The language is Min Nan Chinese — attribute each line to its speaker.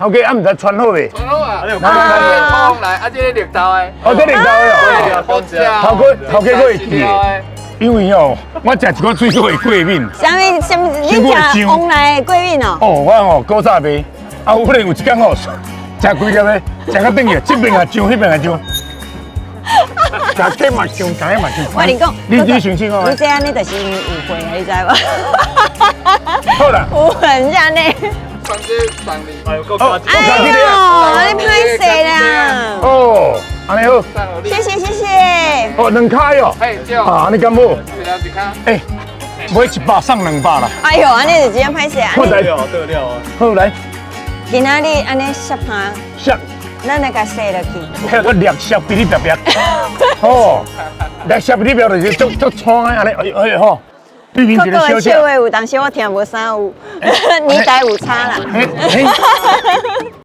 Speaker 1: 頭家啊，毋知穿好未？
Speaker 2: 穿好啊！
Speaker 1: 來來來。
Speaker 2: 來，來，啊，這個綠豆的。
Speaker 1: 哦，這綠豆的哦。
Speaker 2: 好食。
Speaker 1: 頭家頭家閣會記得，因為哦，我食一寡水果會過敏。
Speaker 3: 啥物啥物？你食旺來會過敏哦？
Speaker 1: 哦，我哦古早賣，啊有可能有一工哦，食幾粒咧，食到轉去，這邊也脹，彼邊也脹。食這嘛脹，食彼嘛脹。
Speaker 3: 我跟你講，
Speaker 1: 你相信我？
Speaker 3: 你這按呢就是因為誤會啊，你知無？
Speaker 1: 好啦。
Speaker 3: 有很這呢。
Speaker 2: 送這送你。
Speaker 4: 哎呦，
Speaker 3: 哎呦，你歹勢啦！
Speaker 1: 哦，按呢好。
Speaker 3: 謝謝謝謝。
Speaker 1: 哦，兩跤喲。
Speaker 2: 嘿，對。
Speaker 1: 啊，按呢敢好？
Speaker 2: 一人一跤。
Speaker 1: 欸，買100送200啦。
Speaker 3: 哎呦，按呢就真正歹勢啊！
Speaker 1: 得
Speaker 4: 了，得了啊！
Speaker 1: 好來。
Speaker 3: 今仔日按呢濕哈。
Speaker 1: 濕。
Speaker 3: 咱來共洗落去。
Speaker 1: 彼個裂濕比你白白。哦，裂濕比你白就是足足喘的按呢，哎哎吼。對面一個小姐。
Speaker 3: 笑話有當時我聽無啥有，年代有差啦。